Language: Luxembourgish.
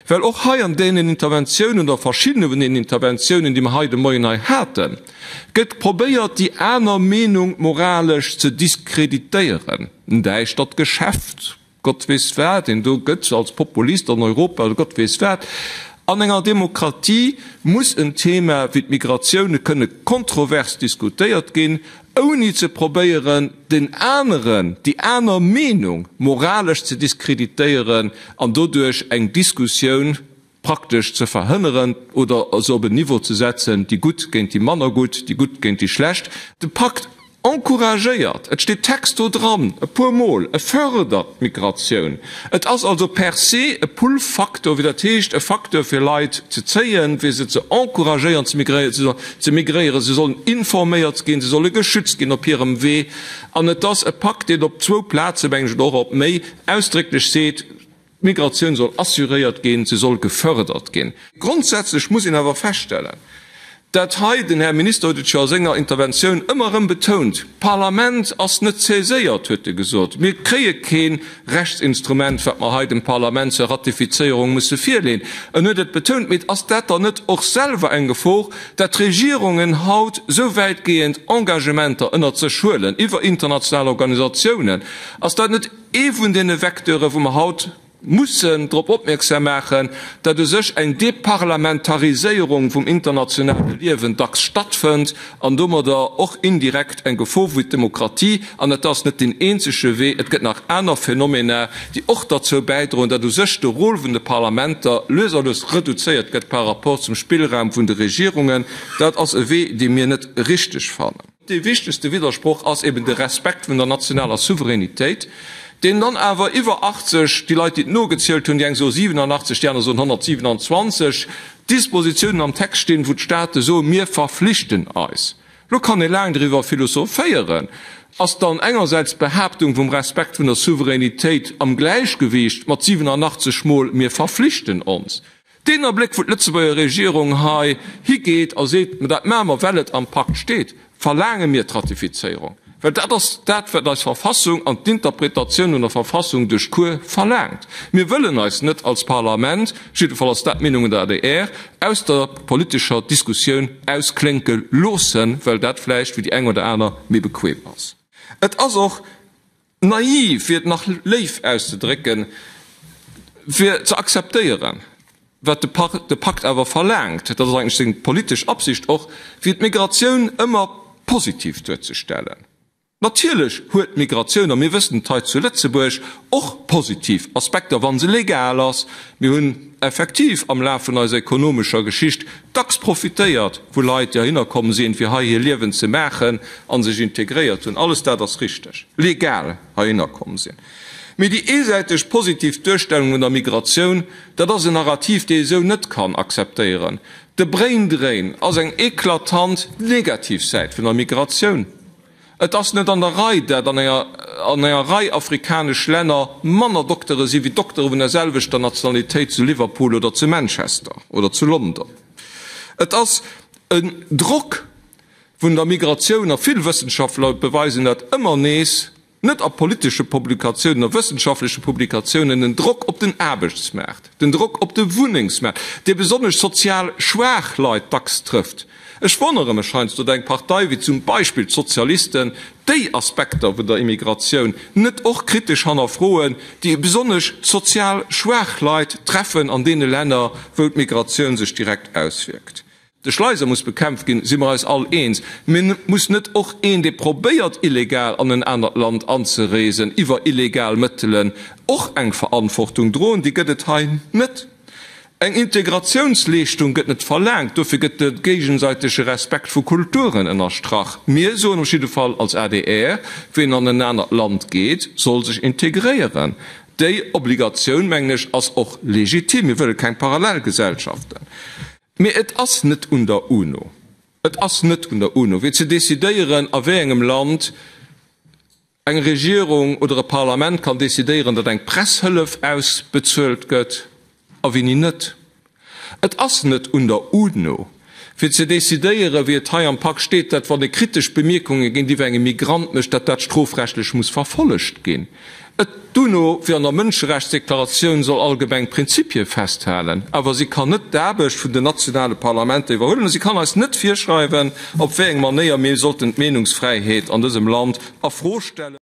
Well och hei an deenen Interventiounen oder verschiddene vun deenen Interventiounen, déi mer hei de Moien hei haten, gëtt probéiert, déi aner Meenung moralesch ze diskreditéieren. En däischtert Geschäft, Gott weess wat, een do gëtt als Populist an Europa oder Gott weess wat. An enger Demokratie muss en Thema wéi d'Migratioune kënne kontrovers diskutéiert ginn, ouni ze probéieren, den aneren, déi aner Meenung moralesch ze diskreditéieren an doduerch eng Diskussioun praktesch ze verhënneren oder se op en Niveau ze setzen, déi Gutt géint déi manner Gutt, déi Gutt géint déi Schlecht. De Pakt encouragéiert, et steet texto dran, e puer Mol, e fërdert d'Migratioun. Et ass also per se e Pull-Faktor, wéi dat heescht, e Facteur fir Leit ze zéien, fir se ze encouragéieren ze migréieren. Se sollen informéiert ginn, se solle geschützt ginn op hirem Wee. An et ass e Pakt, deen op zwou Plazen, mengen ech, oder och op méi, ausdrécklech seet, D'Migratioun soll assuréiert ginn, se soll gefördert ginn. Grondsätzlech muss een awer feststellen, dat hei, den Här Minister huet et jo a senger Interventioun ëmmer erëm betount, d'Parlament ass net saiséiert, huet e gesot. Mir kréie kee Rechtsinstrument, wat mer hei dem Parlament zur Ratifizéierung musse virleeën. En huet et betount. Mee ass dat dann net och selwer eng Gefor, dat d'Regierungen haut esou wäitgehend Engagementer ënnert sech huelen iwwer international Organisatiounen? Ass dat net ee vun deene Vecteure wou mer haut mussen drop opmierksam maachen, datt u sech eng Deparlamentariséierung vum internationale Liewen dacks stattfënnt an domadder och indirekt eng Gefor fir d'Demokratie. An et ass net deen eenzege Wee, et gëtt nach aner Phänomener, déi och derzou bäidroen, datt u sech de Rôle vun de Parlamenter lues a lues reduzéiert gëtt par rapport zum Spillraum vun de Regierungen. Dat ass e Wee, dee mir net richteg fannen. Dee wichtegste Widdersproch ass eben de Respekt vun der nationaler Souveränitéit, deen dann awer iwwer 80, déi Leit, déi et nogezielt hunn, déi eng soe 87, déi aner soen 127, Dispositiounen am Text stinn, wou d'Staate soen, mir verflichten eis. Lo kann ee laang driwwer philosophéieren, Ass dann engersäits d'Behaaptung vum Respekt vun der Souveränitéit am Gläichgewiicht mat 87 mol mir verflichten ons? Deen Abléck, wou d'Lëtzebuerger Regierung hei higeet a seet, Ma dat maache mer, well et am Pakt steet, verlaange mir d'Ratifizéierung, well dat ass dat, wat eis Verfassung an d'Interpretatioun vun der Verfassung duerch d'Cour verlaangt. Mir wëllen eis net als Parlament, jiddefall ass dat d'Meenung un der adr, aus der politescher Diskussioun ausklénke loossen, well dat vläicht fir déi eng oder aner méi bequem ass. Et ass och Naiv, fir et nach léif auszedrécken, fir ze akzeptéieren, wat de Pakt awer verlaangt, dat ass eigentlech seng politesch Absicht och, fir d'Migratioun ëmmer positiv duerzestellen. Natierlech huet d'Migratioun, a mir wëssen et hei zu Lëtzebuerg, och positiv Aspekter, wa se legal ass. Mir hunn effektiv am Laf vun eiser ekonomescher Geschicht dacks profitéiert vu Leit, déi heihinner komm sinn, fir hei hir Liewen ze maachen a sech integréiert hunn. Alles dat ass richteg, legal heihinner komm sinn. Mee déi eesäiteg positiv Duerstellung vun der Migratioun, dat ass en Narrativ, dee ee sou net kann akzeptéieren. De Braindrain ass eng eklatant negativ Säit vun der Migratioun. Et ass net an der Rei, dat an enger an enger Rei afrikanesch Länner manner Doktere si wéi Doktere vun der selwechter Nationalitéit zu Liverpool oder zu Manchester oder zu London. Et ass en Drock vun der Migratioun, a vill Wëssenschaftler beweisen dat ëmmer nees, net a politesche Publikatiounen, a wëssenschaftleche Publikatiounen, en Drock op den Aarbechtsmaart, den Drock op de Wunnengsmaart, dee besonnesch sozial schwaach Leit dacks trëfft. Ech wonnere mech heiansdo, datt eng Partei wéi zum Beispill d'Sozialisten déi Aspekter vun der Immigratioun net och kritesch hannerfroen, déi besonnesch sozial schwaach Leit treffen an deene Länner, wou d'Migratioun sech direkt auswierkt. De Schleiser muss bekämpft ginn, si mer eis all eens. Mee muss net och een, dee probéiert illegal an en anert Land anzereesen, iwwer illegal Mëttelen, och eng Verantwortung droen? Déi gëtt et hei net. Eng Integratiounsleeschtung gëtt net verlaangt, dofir gëtt de géigesäitege Respekt vu Kulturen ënnerstrach. Mir soen op jidde Fall als adr, Ween an en anert Land geet, soll sech integréieren. Déi Obligatioun, mengen ech, ass och legitim. Mir wëlle keng Parallelgesellschaften. Mee et ass net un der UNO, et ass net un der UNO, fir ze decidéieren, a wéi engem Land, Eng Regierung oder e Parlament kann decidéieren, datt eng Presshëllef ausbezuelt gëtt a wéini net. Et ass net un der UNO, Fir ze decidéieren, wéi et hei am Pak steet, dat wann ee kritesch Bemierkunge géintiwwer engem Migrant mécht, dat dat strofrechtlech muss verfollegt ginn. Et d'UNO, wéi an der Mënscherechtsdeklaratioun, soll allgemeng Prinzipie festhalen, awer si kann net d'Aarbecht vun den nationale Parlamenter iwwerhuelen a si kann eis net virschreiwen, op wéi eng Manéier mir sollten d'Meenungsfräiheet an dësem Land a Fro stellen.